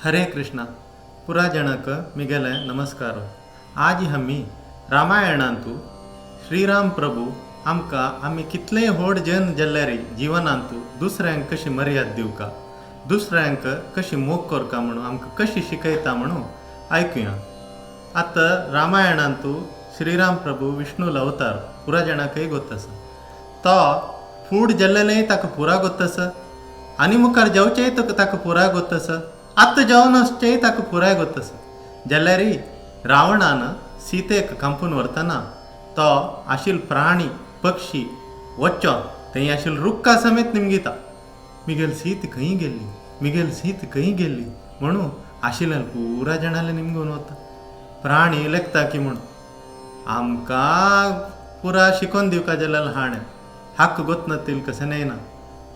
हरे कृष्णा पुरा जनक मिगेले नमस्कार. आज आमी रामायणांतु श्रीराम प्रभू आमकां आमी कितलेय व्हड जन जाल्यार जिवनांतु दुसऱ्यांक कशी मर्याद दिवका, दुसऱ्यांक कशी मोग करका म्हणून आमकां कशी शिकयता म्हणून आयकुया. आतां रामायणांतु श्रीराम प्रभू विष्णूलो अवतार पुरा जाणांकय गोत आसा. तो फूड जाल्लेलेंय ताका पुरा गोत आसा आनी मुखार जावचेंय ताका पुराय गोत आसा, आतां जावन आसचेंय ताका पुराय गोत आसा. जाल्यार रावणान सीतेक कांपून व्हरतना तो आशिल प्राणी पक्षी वच्चो थंय आशिल रुक्का समेत निमगिता, मिगेल सीत खंय गेल्ली, मिगेल सीत खंय गेल्ली म्हणून आशिल्ल्यान पुरा जाणाले निमगून वता. प्राणी लेखता की म्हूण आमकां पुरा शिकोवन दिवका जाल्यार हाणें हक्क गोतनातील कशें ना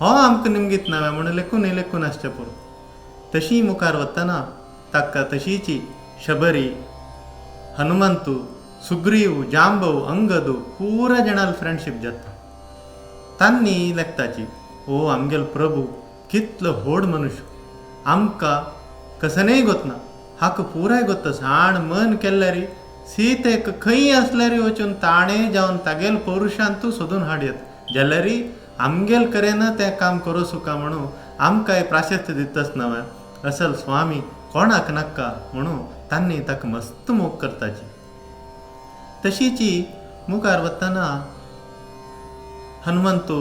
हो आमकां निमगीत ना म्हणून लेखून लेखून आसचें पुरो. तशी मुखार वतना ताका तशीची शबरी, हनुमंतू, सुग्रीव, जांबव, अंगदू पुरा जाणाल फ्रेंडशीप जाता. तांणी लेखताची ओ आमगेल प्रभू कितलो व्हड मनुष्य, आमकां कसनेय गोतना, हाका पुराय गोता. साण मन केल्यार सीतेक खंय आसल्यार वचून ताणें जावन तागेल पौरुशांतू सोदून हाडयत, जाल्यार आमगेल करेन तें काम करूं सुका म्हणून आमकांय प्राशस्त्य दितच नवें असल स्वामी कोणाक नाका म्हणून तांणी ताका मस्त मोग करताची. तशीची मुखार वतना हनुमंतू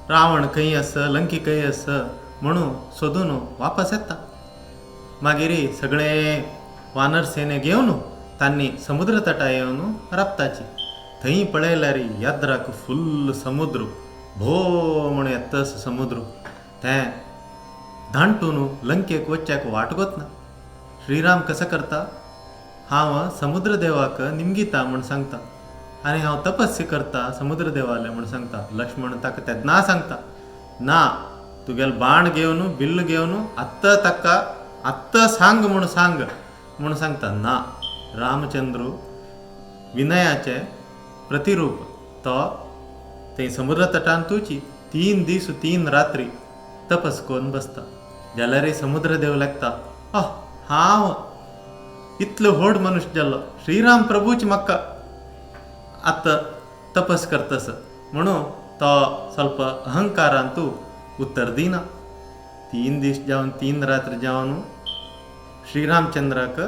रावण खंय आसा, लंकी खंय आसा म्हणून सोदून वापस येता. मागीर सगळे वानर सेने घेवन तांणी समुद्र तटा येवन राबताची. थंय पळयल्यार याद्राक फुल्ल समुद्र भो म्हणून येता समुद्र. तें धांटून लंकेक वच्च्याक वाट गोतना. श्रीराम कसो करता, हांव समुद्र देवाक निमगिता म्हूण सांगता आनी हांव तपस्या करता समुद्र देवाले म्हूण सांगता. लक्ष्मण ताका तेन्ना सांगता, ना तुगेल बाण घेवन बिल्ल घेवन आत्तां ताका आत्तां सांग म्हूण सांग म्हूण सांगता. ना, रामचंद्र विनयाचें प्रतिरूप तो थंय समुद्र तटांतूची 3 दीस 3 रात्री तपस करून बसता. जाल्यार समुद्र देव लागता, आह हांव इतलो व्हड मनुष्य जालो, श्रीराम प्रभूच म्हाका आतां तपस करतस म्हणून तो ಸ್ವಲ್ಪ अहंकारांतू उत्तर दिना. 3 दीस जावन 3 रात्री जावन श्रीरामचंद्राक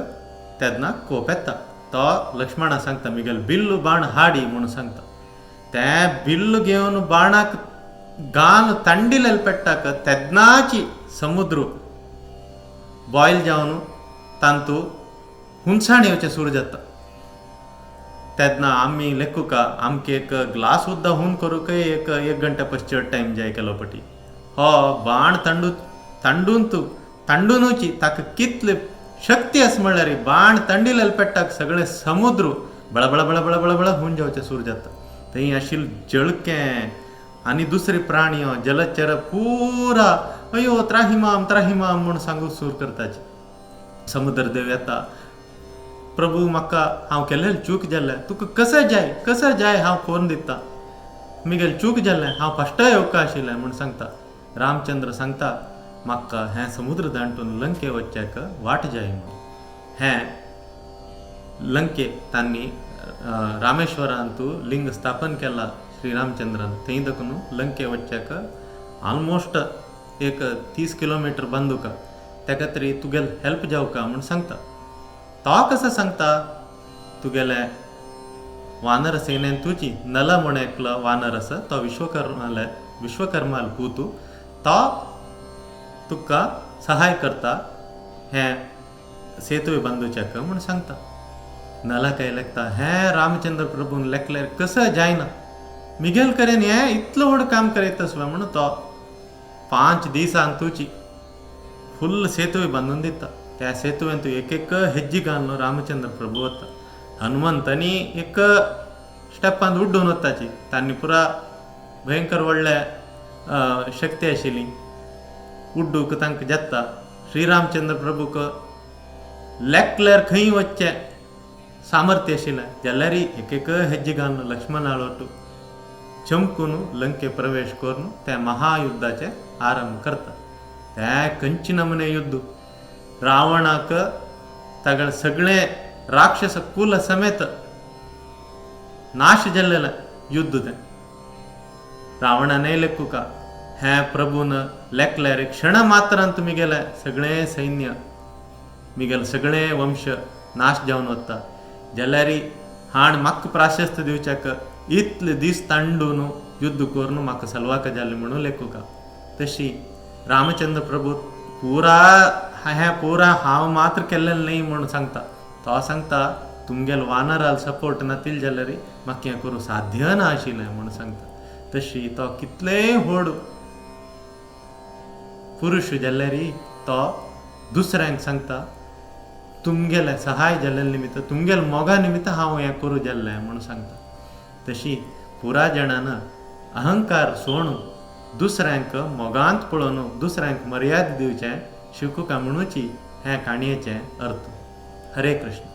तेन्ना कोप येता. तो लक्ष्मणा सांगता मिगेल बिल्लू बाण हाडी म्हणून सांगता. तें बिल्लू घेवन बाणाक गान तांडिलेल पेट्टाक तेन्नाची समुद्र बॉयल जावन तांतू हुनसाण येवचें सुरू जाता. तेन्ना आमी लेखुका आमकां एक ग्लास सुद्दां हून करूंकय एक घंट्या पस चड टायम जाय केलो पटी. हो बाण तांडून तांडुनूची ताका कितली शक्ती आसा म्हणल्यार बाण तांडिलेल पेट्टाक सगळें समुद्र बळबळ बळबळ बळबळ हून जावचें सुरू जाता. थंय आशिल्लें जळकें आनी दुसरे प्राणी जलचर पुरा अयो त्राहिमाम त्राहिमाम म्हूण सांगूंक सुरू करताची. समुद्र देव येता, प्रभू म्हाका हांव केल्लें चूक जालें, तुका कशें जाय कशें जाय हांव करून दिता, मिगेल चूक जालें, हांव फश्ट येवका आशिल्लें म्हूण सांगता. रामचंद्र सांगता म्हाका हें समुद्र दांटून लंके वच्च्याक वाट जाय म्हणून. हें लंके तांणी रामेश्वरांतू लिंग स्थापन केला श्रीरामचंद्रान. थंय देखून लंके वच्च्याक ऑलमोस्ट एक 30 किलोमिटर बांदुका, तेका तरी तुगेल हेल्प जावका म्हूण सांगता. तो कसो सांगता, तुगेले वानर सेनेन तुजी नल म्हूण एकलो वानर आसा तो विश्वकर्माल पूतू, तो तुका सहाय करता हें सेतू बांदूच्याक म्हूण सांगता. नला काय लेखता हें रामचंद्र प्रभून लेखल्यार कसं जायना, मिगेल करेन हें इतलो व्हड काम करयतस म्हणून तो 5 दिसान तुजी फुल्ल सेतू बांदून दिता. त्या सेतुवेन तूं एक एक हेज्जी घालून रामचंद्र प्रभू वता. हनुमंतांनी एक स्टेपान उड्डून वताची, तांणी पुरा भयंकर व्हडले शक्ती आशिल्ली, उड्डूक तांकां जाता. श्रीरामचंद्र प्रभूक लेखल्यार खंय वचचें सामर्थ्य आशिल्लें, जाल्यार एक एक हेज्जी घालून लक्ष्मणा वटू चमकून लंके प्रवेश करून त्या महायुद्धाचें आरंभ करता. तें कंची नमुने युद्ध रावणाक तागेले सगळे राक्षस कुल समेत नाश जाल्लेलें युद्ध तें. रावणानय लेखुका हें प्रभून लेखल्यार क्षण मात्रान तुमी गेले सगळें सैन्य मिगेले सगळें वंश नाश जावन वता जाल्यार हाण म्हाका प्राशस्त दिवच्याक इतले दीस तांडून युद्ध करून म्हाका सलवाक जालें म्हणून लेखुका. तशी रामचंद्र प्रभू पुरा हें पुरा हांव मात्र केल्लें न्हय म्हणून सांगता. तो सांगता तुमगेले वानराल सपोर्ट नातील जाल्यार म्हाका हें करूं साध्य ना आशिल्लें म्हणून सांगता. तशी तो कितलेय व्हड पुरुश जाल्यार तो दुसऱ्यांक सांगता तुमगेलें सहाय जाल्ले निमित्त तुमगेले मोगा निमित्त हांव हें करूं जाल्लें म्हणून सांगता. तशी पुरा जाणान अहंकार सोडून दुसऱ्यांक मोगांत पळोवन दुसऱ्यांक मर्यादा दिवचें शिकूका म्हणूची हें काणयेचें अर्थ. हरे कृष्ण.